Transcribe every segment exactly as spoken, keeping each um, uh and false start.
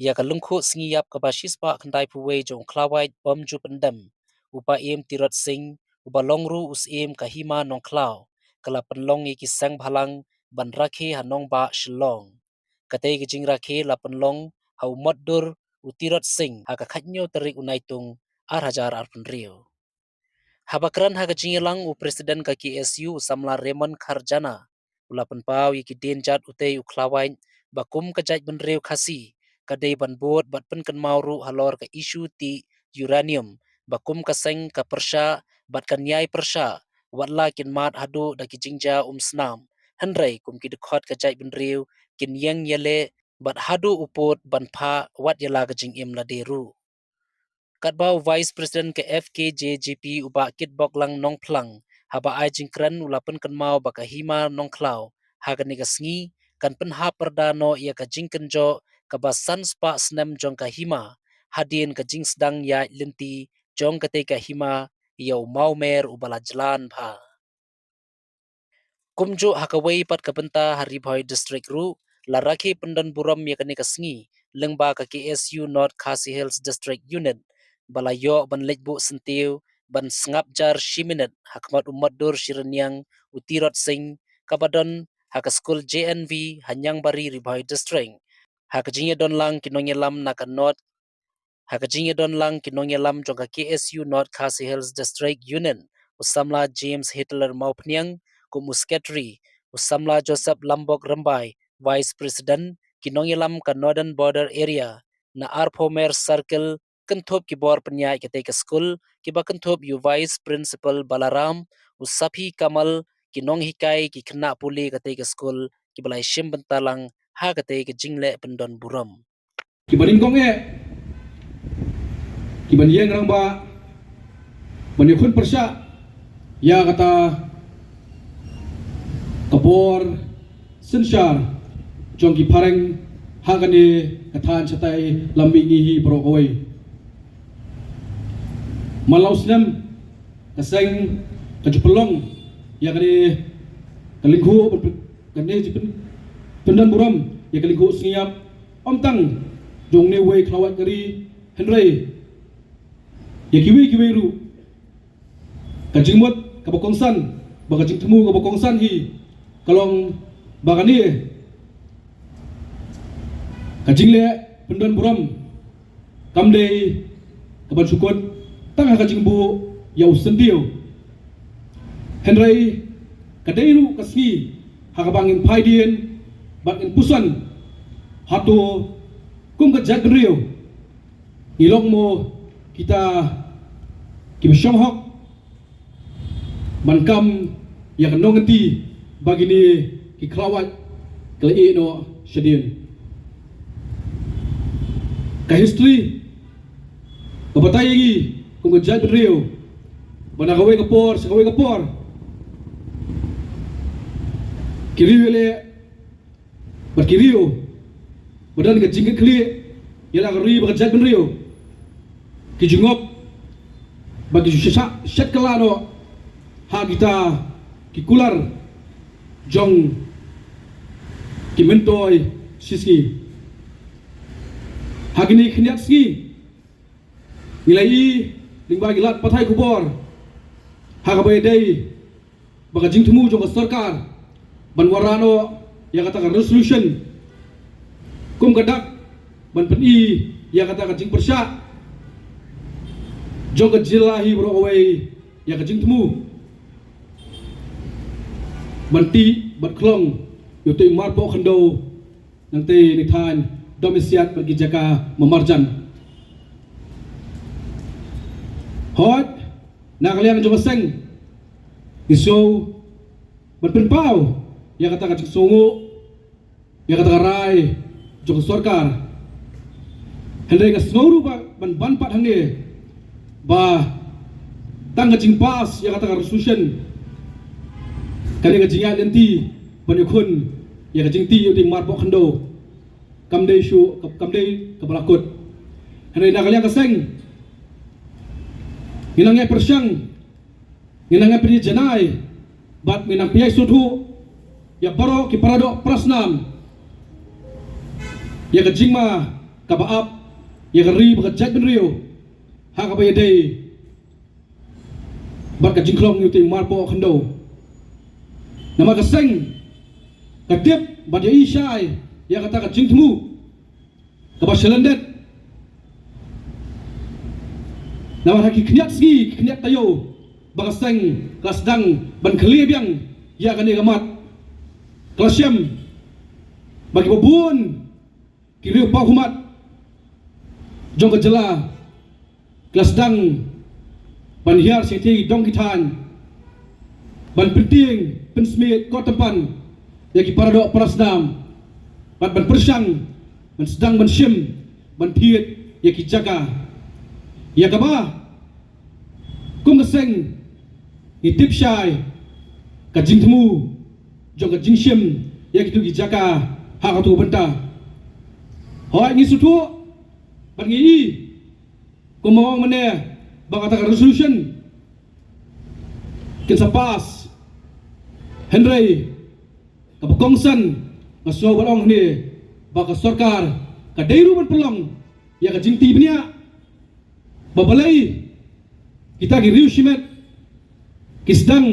Ïa ka lyngkhuh sngi ïap kaba shispah khyndai phew wei jong u Khlawait Bamju Pyndem, u Bah Im Tirot Singh, uba long ruh u Syiem ka Hima Nongkhlaw, ka la pynlong ïa ki seng bhalang ban rakhe ha nongbah Shillong. Katei ka jingrakhe la pynlong ha u Motdur u Tirot Singh ha ka khathynñiew tarik u Naitung ar hajar arphew hynriew. Haba kren ha ka jingïalang u President ka K S U u samla Raymond Kharjana, u la pynpaw ïa ki dienjat utei u Khlawait ba kum ka jaitbynriew Khasi ka dei ban bud bad pynkynmaw ruh halor ka issue tih uranium ba kum ka seng ka pyrshah bad kan ïai pyrshah watla kin mad haduh da ki jingjia umsnam, hynrei kum ki dkhot ka jaitbynriew kin ïeng ïaleh bad haduh u pud ban phah wat ïa la ka jingim lade ruh. Katba u Vice President ka F K J G P u Bah Kitboklang Nongphlang, haba ai jingkren u la pynkynmaw ba ka Hima Nongkhlaw ha kane ka sngi kan pynhap pyrda noh ïa ka jingkynjoh kaba san spah snem jong ka Hima hadien ka jingsdang ïaid lynti jong katei ka Hima ïa u mawmer uba la jlan bha. Kumjuh ha kawei pat ka bynta ha Ri Bhoi District ruh la rakhe pyndon burom ïa kane ka sngi lyngba ka K S U North Khasi Hills District Unit ba la ïoh ban leit buh syntiew ban sngap jar shi minit ha khmat u Motdur Shirynïang u Tirot Singh kaba don ha ka skul J N V ha Ñiangbari, Ri Bhoi District, ha ka jingïadon lang ki nongïalam na ka North ha ka jingïadon lang ki nongïalam jong ka K S U North Khasi Hills District Unit, u samla James Hitler Mawphniang kum u Secretary, u samla Joseph Lambok Rymbai, Vice President, ki nongïalam ka Northern Border Area na Arphomer Circle, kynthup ki bor pynïaid katei ka skul kiba kynthup ïa u Vice Principal Balaram, u Saphi Kamal, ki nonghikai, ki khynnah pule katei ka skul kiba la ïashim bynta lang ha katei ka jingleh pyndon burom. Kiba nyngkong eh, kiba ïeng rangbah ban ïakhun pyrshah ïa kata ka bor synshar jong ki phareng ha kane ka thaiñ shatai lam mihngi hi baroh kawei. Man la u snem ka seng ka ju pynlong ïa kane ka lyngkhuh, kane ju pyn-, pyndon burom ïa ka lyngkhuh sngi ïap, ym tang jong une uwei Khlawait ka ri, hynrei ïa kiwei kiwei ruh. Ka jingmut kaba kongsan bad ka jingthmu kaba kongsan hi ka long ba kane ka jingleh pyndon burom kam dei kaban shu kut tang ha ka jingbuh ïa u syntiew, hynrei ka dei ruh ka sngi ha kaba ngin phai dien bad ngin puson hato kum ka jaitbynriew ngi long mo kita kiba shong hok ban kam ïa ka nongkynti ba kine ki Khlawait ki la ïeh noh shadien. Ka history ka batai ïa ngi kum ka jaitbynriew ba na kawei ka por sha kawei ka por ki riew ïaleh bad ki riew ba don ka jingkitkhlieh ïa la ka ri bad ka jaitbynriew ki ju ngop bad ki ju sha-, shat kylla noh ha kita ki kular jong ki myntoi shisngi. Ha kine ki khyndiat sngi ngi la ïohi lyngba ki lad pathai khubor ha kaba ïadei bad ka jingthmu jong ka sorkar ban wanrah noh ïa kata ka resolution kum ka dak ban pyni ïa kata ka jingpyrshah jong ka jylla hi baroh kawei ïa ka jingthmu ban tih bad khlong ïa utei u marpoh khyndew nangtei na ki thaiñ domesiat bad ki jaka marjan. Hooid, na ka liang jong ka seng ngi sngew ban pynpaw ïa kata ka jingsngewnguh ïa kata ka rai jong ka sorkar. Hynrei nga sngew ruh ba ban ban pat hangne ba tang ka jingpass ïa kata ka resolution kane ka jingïaid lynti ban ïakhun ïa ka jingtih ïa utei u marpoh khyndew kam dei shuh, kam dei kaba la kut. Hynrei na ka liang ka seng ngi nang ïai pyrshang, ngi nang ïai pynïaid janai bad ngi nang pynïaid sngewthuh ïa baroh ki paradoh parasnam ïa ka jingma kaba ap ïa ka ri bad ka jaitbynriew ha kaba ïadei bad ka jingkhlong ïa uta u marpoh khyndew. Namar ka seng ka tip bad ïohi shai ïa kata ka jingthmu kaba shalyndet. Namar ha ki khyndiat sngi, ki khyndiat taïew ba ka seng ka la sdang ban khlieh biang ïa kane ka mat. Ka la shem ba kiba bun ki riewpawkhmat jong ka jylla ki la sdang ban hiar sha ki dong ki thaiñ, ban pyntieng pynsmiej kot tympan ïa ki paradoh parasnam, bad ban pyrshang ban sdang ban shim ban thied ïa ki jaka, ïa kaba kum ka seng ngi tip shai ka jingthmu jong ka jingshim ïa kitu ki jaka ha katu ka bynta. Hooid, ngi sngewthuh bad ngi i kumba ong mynne ba kata ka resolution kin sa pass. Hynrei kaba kongsan, nga sngew ban ong hangne ba ka sorkar ka dei ruh ban pynlong ïa ka jingtip bniah ba balei kita ki riew shimet ki sdang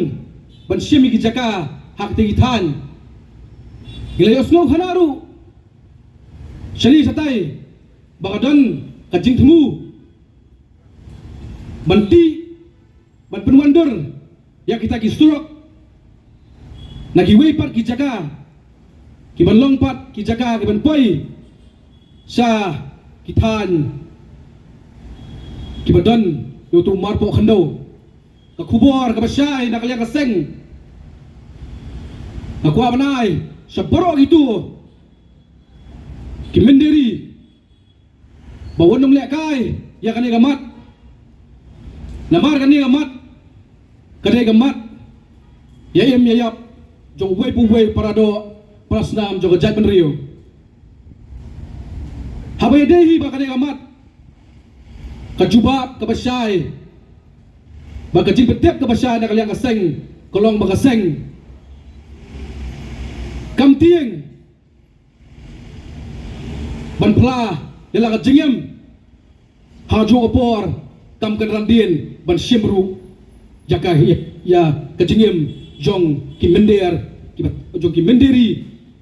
ban shim ïa ki jaka ha kita ki thaiñ. Ngi la ïohsngew khana ruh shane shatai ba ka don ka jingthmu ban tih, ban pynwandur ïa kita ki surok na kiwei pat ki jaka, kiban long pat ki jaka kiban poi sha ki thaiñ kiba don ïa utu u marpoh khyndew. Ka khubor kaba shai na ka liang ka seng, nga kwah ban ai sha baroh kitu ki mynder ri ba wat nym lehkai ïa kane ka mat. Namar kane ka mat ka dei ka mat ïa im ïa ïap jong uwei pa uwei u paradoh parasnam jong ka jaitbynriew. Haba ïadei hi ba kane ka mat, ka jubab kaba shai bad ka jingpyntip kaba shai na ka liang ka seng ka long ba ka seng kam tieng ban phla ïa la ka jingim ha kajuh ka por, kam kynran dien ban shim ruh ïa ka, ïa ka jingim jong ki mynder, kiba, jong ki mynder ri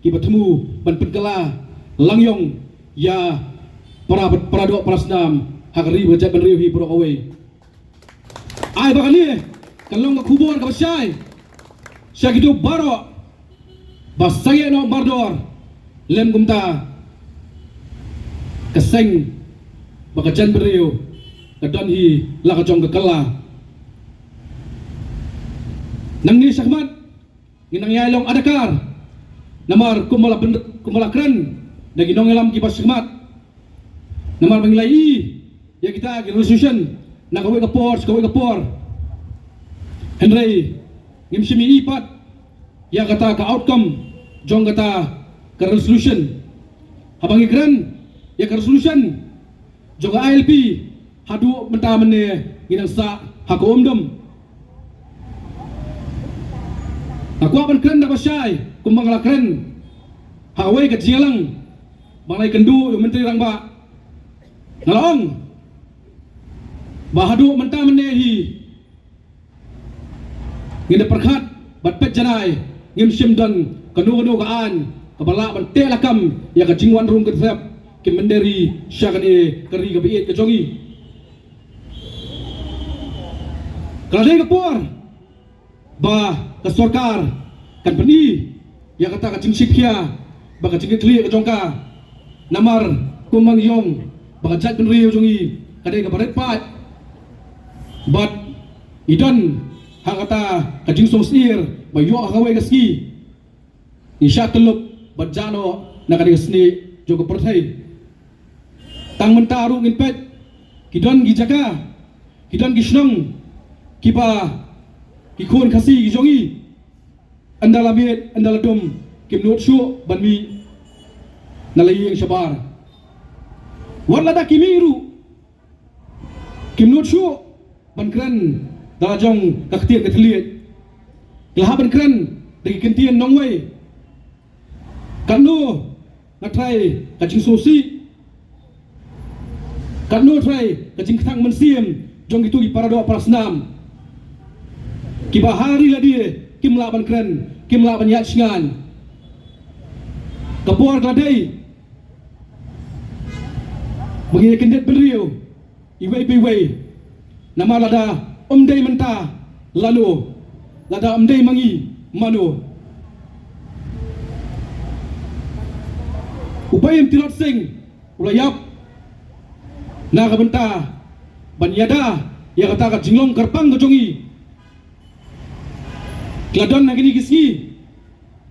kiba thmu ban pynkylla langïong ïa para, paradoh parasnam ha ka ri bad ka jaitbynriew hi baroh kawei. Ai ba kane kan long ka khubor kaba shai sha kitu baroh ba sangeh noh mardor, lem kumta ka seng bad ka jaitbynriew ka don hi la ka jong ka kylla. Nangne shakhmat ngin nang ïai long adakar, namar kumba la pyn-, kumba la kren da ki nongïalam kiba shakhmat, namar ba ngi la i ïa kita ki resolution na kawei ka por sha kawei ka por. Hynrei ngim shym i pat ïa kata ka outcome jong kata ka resolution. Haba ngi kren ïa ka resolution jong ka I L P, haduh mynta mynne ngi nang sah ha ka umdum. Nga kwah ban kren da ba shai kumba nga la kren ha kawei ka jingïalang ba nga la ïakynduh ïa u Myntri Rangbah. Nga la ong ba haduh mynta mynne hi ngin da pyrkhat bad peit janai, ngim shym don kano kano ka aiñ kaba lah ban teh lakam ïa ka jingwan rung kynthep ki mynder ri sha kane ka ri kaba ïeit ka jong ngi. Ka la dei ka por ba ka sorkar kan pyni ïa kata ka jingsheptieng bad ka jingkitkhlieh ka jong ka. Namar kumba ngi ong ba ka jaitbynriew jong ngi ka dei kaba rit paid bad ngi don ha kata ka jingsngewsih ba ïoh ha kawei ka sngi ngi shah tyllup bad jah noh na kane ka snieh jong ka pyrthei. Tang mynta ruh ngin peit, ki don ki jaka, ki don ki shnong kiba ki khun Khasi ki jong ngi, ynda la miet ynda la dum, kim nud shuh ban mih na la ïing shabar. Wat lada ki mih ruh, kim nud shuh ban kren da la jong ka ktien ka thylliej. Ki la hap ban kren da ki kyntien nongwei. Katno nga trai ka jingsngewsih Katno trai ka jingkthang mynsiem jong kito ki paradoh parasnam kiba ha ri lade kim lah ban kren, kim lah ban ïaid shngain. Ka por ka la dei ba ngin ïa kyndit bynriew iwei pa iwei. Namar lada ym dei mynta lano, lada ym dei ma ngi mano? U Paiem Tirot Sing u la ïap na ka bynta ban ïada ïa kata ka jinglong kyrpang ka jong ngi. Ki la don ha kine ki sngi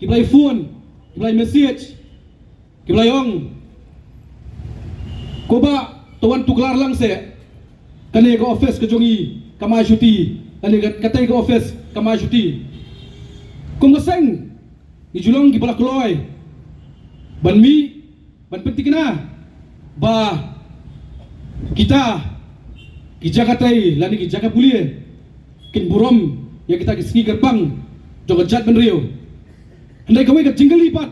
kiba la ïa phone, kiba la ïa message, kiba la ïa ong, ko bah, to wan tuklar lang seh. Kane ka office ka jong ngi kam ai shuti, kane ka, kata ka office kam ai shuti. Kum ka seng ngi ju long kiba la kloi ban mih ban pynthikna ba kita ki jaka tei lane ki jaka pule kin burom ïa kita ki sngi kyrpang jong ka jaitbynriew. Hynrei kawei ka jingkylli pat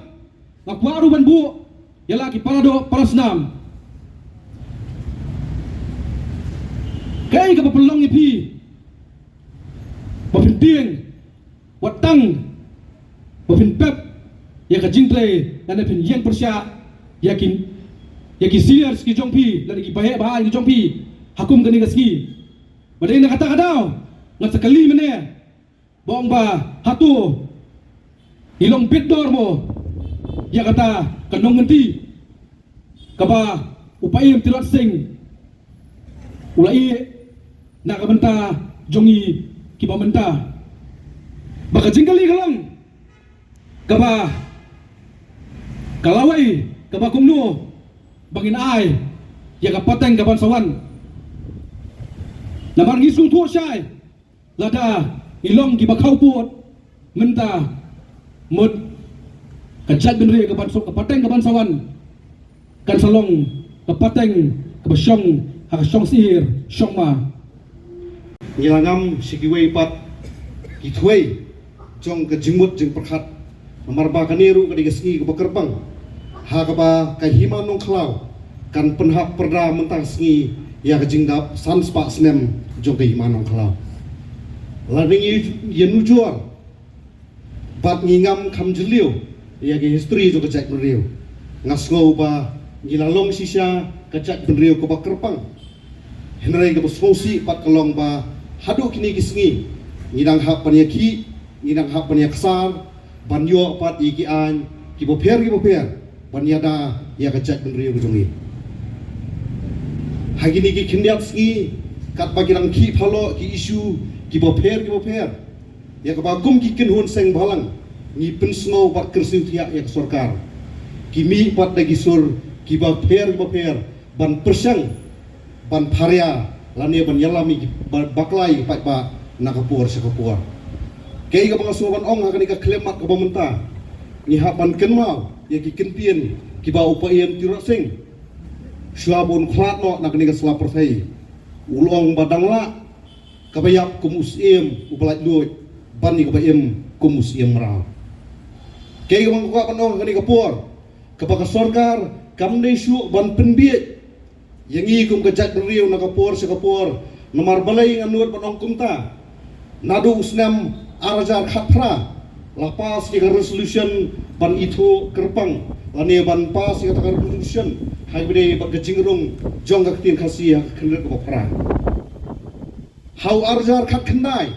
nga kwah ruh ban buh ïa la ki paradoh parasnam. Kaei kaba pynlong ïa phi ba phin tieng, wat tang ba phin pep ïa ka jingtrei lane phin ïeng pyrshah ïa ki, ïa ki seniors ki jong phi lane ki baheh bahaiñ ki jong phi ha kum kane ka sngi? Ba dei na kata ka daw ngan sa kylli mynne ba ong ba hato i long bit dor mo ïa kata ka nongkynti kaba u Paiem Tirot Sing u la ïeh na ka bynta jong ngi kiba mynta? Ba ka jingkylli ka long kaba ka lawei kaba kumno ba ngin ai ïa ka pateng kaban sa wan? Namar ngi sngewthuh shai lada ngi long kiba khawpud mynta, mut ka jaitbynriew kaban sa, ka pateng kaban sa wan kan sa long ka pateng kaba shong ha ka shongsyier shongma. Ngi la ngam sha kiwei pat ki thwei jong ka jingmut jingpyrkhat. Namar ba kane ruh ka dei ka sngi kaba kyrpang ha kaba ka Hima Nongkhlaw kan pynhap pyrda mynta ka sngi ïa ka jingdap san spah snem jong ka Hima Nongkhlaw. Lada ngi ïanujor bad ngi ngam kham jylliew ïa ka history jong ka jaitbynriew, nga sngew ba ngi la long shisha ka jaitbynriew kaba kyrpang. Hynrei kaba sngewsih pat ka long ba haduh kine ki sngi ngi dang hap ban ïakhih, ngi dang hap ban ïaksar ban ïoh pat ïa ki aiñ kiba pher kiba pher ban ïada ïa ka jaitbynriew ka jong ngi. Ha kine ki khyndiat sngi katba ki dang khih phaloh ki issue kiba pher kiba pher, ïa kaba kum ki kynhun seng bhalang ngi pynsngew bad kyrsiew thiah ïa ka sorkar. Ki mih pat da ki sur kiba pher kiba pher ban pyrshang ban pharia lane ban ïalam ïa ki ba-, bakla ïa ki paidbah na ka por sha ka por. Kaei kaba nga sngew ban ong ha kane ka khyllipmat kaba mynta, ngi hap ban kynmaw ïa ki kyntien kiba u Paiem Tirot Sing shuwa ba un khlad noh na kane ka sla pyrthei. U la ong ba dang lah kaba ïap kum u syiem uba laitluid ban ïa kaba im kum u syiem mraw. Kaei kaba nga kwah ban ong ha kane ka por, kaba ka sorkar kam dei shuh ban pynbiej ïa ngi kum ka jaitbynriew na ka por sha ka por. Namar balei nga nud ban ong kumta? Naduh u snem ar hajar khatphra la pass ïa ka resolution ban ithuh kyrpang lane ban pass ïa kata ka resolution ha kaba ïadei bad ka jingrung jong ka ktien Khasi ha ka khyndiat kaba phra. Ha u ar hajar khatkhyndai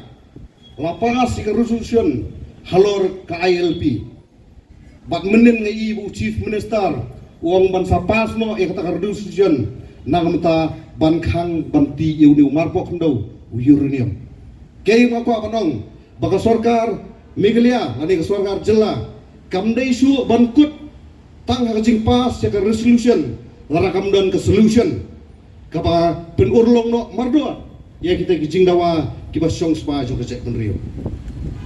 la pass ïa ka resolution halor ka I L P. Bad mynnin nga i ba u Chief Minister u ong ban sa pass noh ïa kata ka resolution na ka bynta ban khang ban tih ïa une u marpoh khyndew u uranium. Kaei nga kwah ban ong, ba ka sorkar Meghalaya lane ka sorkar jylla kam dei shuh ban kut tang ha ka jingpass ïa ka resolution lada kam don ka solution kaba pynurlong noh mardor ïa kita ki jingdawa kiba shong spah jong ka jaitbynriew.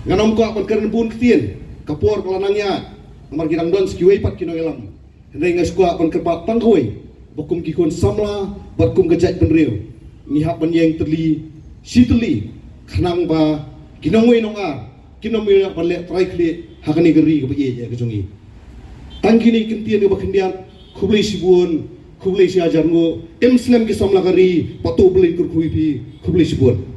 Ngan ym kwah ban kren bun ktien, ka por ka la nang ïaid namar ki dang don sa kiwei pat ki nongïalam. Hynrei nga sngewkwah ban kyrpad tang kawei, ba kum ki khun samla bad kum ka jaitbynriew ngi hap ban ïeng tylli shi tylli khnang ba ki nongwei nongar kin ym ïoh ban leh trai khlieh ha kane ka ri kaba ïeit ïa ka jong ngi. Tang kine ki kyntien kiba khyndiat, khublei shibun, Khublei shihajar nguh, im slem ki samla ka ri, pat to U Blei un kyrkhu ïa phi, khublei shibun.